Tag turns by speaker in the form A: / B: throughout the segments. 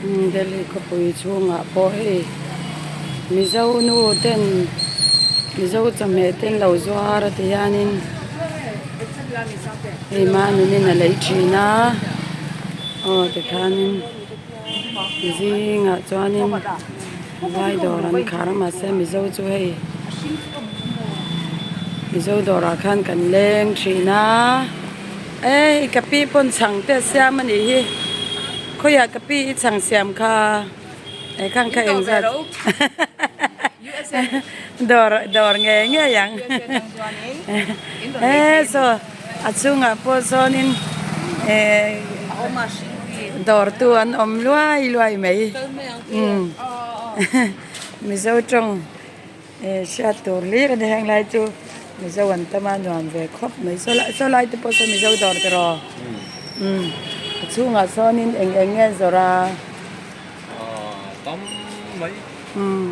A: Delhi khawpui chhungah pawh hei mizo nu ten mizo chawhmeh te an lo zuar a ti hianin hei mahniin a lei thin a aw tikhanin zingah chuanin vai dawr an khar a mahse mizo chu hei mizo dawrah khan kan leng thin a e ka pi pawn chhang te a siam a nih hi khawiah ka pi i chhang siam kha eh khang kha engzat dawr dawr ngei ngei ang he saw a chhungah pawh sawnin eh dawr tu an awm luai luai mai umm mizo tawng eh hriat tur hlir a ni heng lai chu mizo an tam a nuam ve khawp mai saw lai saw lai te pawh saw mizo dawr te rawh umm a chhungah sawnin eng eng nge zawrh a.
B: Tam mai.
A: Umm.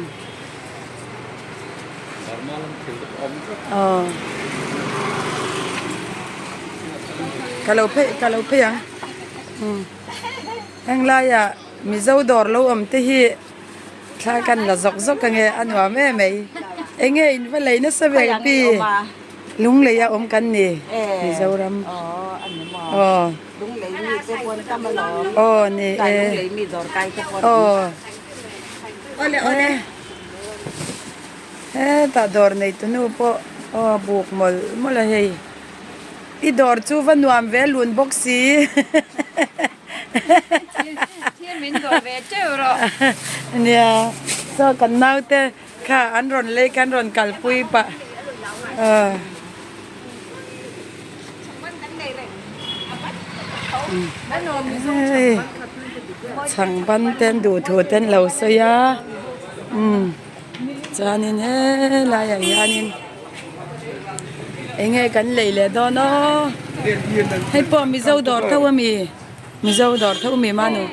B: Burma lam thil te pawh a awm tlat.
A: Aw. Ka lo phei ka lo phei ang. Umm. Heng laiah Mizo dawr lo awm te hi thla kan la zawk zawk ange a nuam em mai. Enge in va lei nasa ve ka pi. Lunglei a awm kan ni Mizoram. Aw. Aw ni e. Aw. Hetah dawr nei tu nu pawh aw buk mawlh mawlh a hei. I dawr chu va nuam ve lun bawk si. Nia saw kan naute kha an rawn lei kha an rawn kalpui pah aw. Hei chhang ban te an duh thu te an lo sawi a umm chuanin helaiah hianin eng nge kan lei leh dawn aw hei pawh mizo dawr tho ami mizo dawr tho ami manu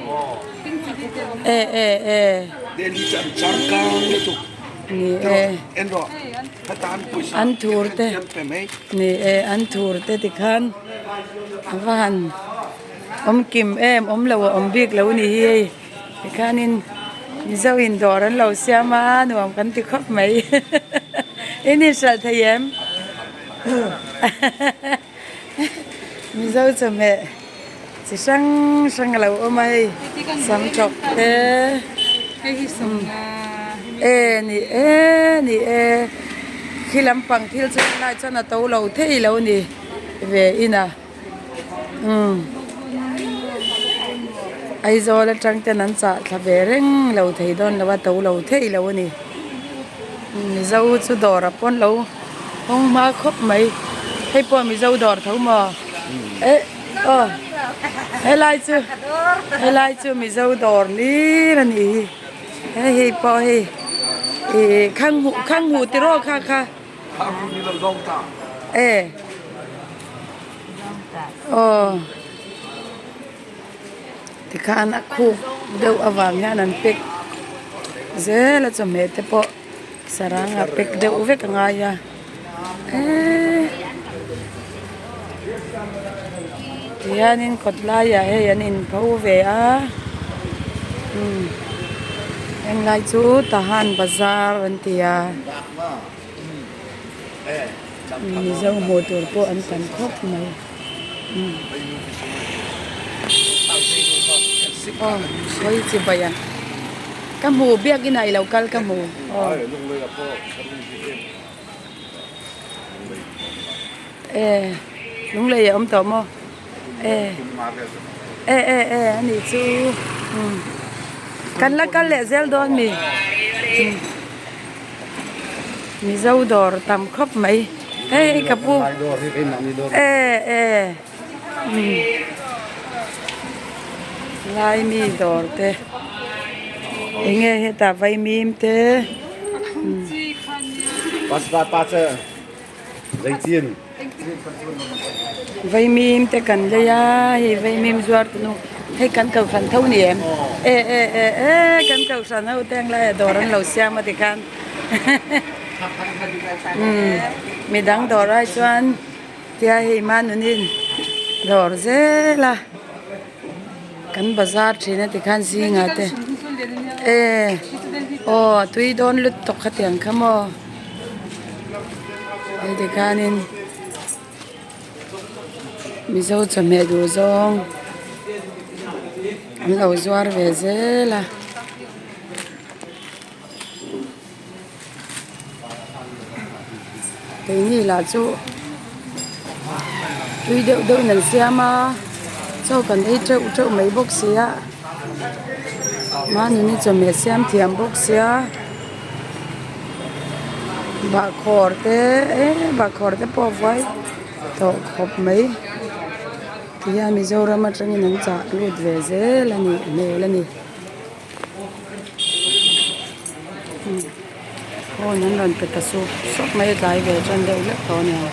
A: e e e ni e. An thur te ni e an thur te tikhan a va han awm kim em awm lo a awm bik lo ni hi hei tikhanin mizo in dawr an lo siam a nuam kan ti khawp mai in inhralh thei em mizo chawhmeh chi hrang hrang a lo awm a hei sam tawk te e ni e ni e khi lampang thil chu helai chuan a to lo thei lo a ni ve in a umm Aizawl atang ten an chah thla ve reng lo thei dawn lo a to lo thei lo a ni mizo chu dawr a pawn lo hawng hma khawp mai hei pawh mizo dawr tho maw eh aw helai chu helai chu mizo dawr hlir a nih hi he hei pawh hei ih khang huh khang huh tiraw kha kha e aw tikhan a khuk deuh avang hian an pack zel a chawhmeh te pawh. Sarang a pack deuh vek a ngai a eee tihianin kawt laiah hei an inpho ve a umm henglai chu Tahan bazar an ti a mizo hmuh tur pawh an tam khawp mai umm aw hawi chibai ang. Ka hmu biakin ah ilo kal ka hmu aw. E lunglei a awm tawh maw e e e e ani chu umm kan la kal leh zel dawn mi mizo dawr tam khawp mai hei ka pu e e Lai mi dawr te enge hetah vaimim te vaimim te kan lei a hei vaimim zuar tu nu hei kan kohhran tho ni em e e e e kan kohhran ho te ang laiah dawr an lo siam a tikhan midang dawr ai chuan. Tia hei manunin dawr zel a. Kan bazar thin a tikhan zingah te e aw a tui dawn lutuk khatiang kha maw hei tikhanin mizo chawhmeh duh zawng an lo zuar ve zel a. Keini lah chu tui deuh deuh in an siam a chaw kan ei teuh teuh mai bawk si a mahni chawhmeh siam thiam bawk sia bahkhawr te eh bahkhawr te pawh a vuai tawh khawp mai tihian Mizoram atangin an chah lut ve zel a nih hmel a ni. Phone an rawn pe ta sup sup mai a tlai ve tan deuh hlek tawh a ni ang.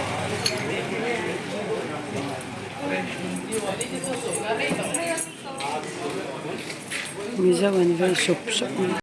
A: Mizo an vei sup sup mai.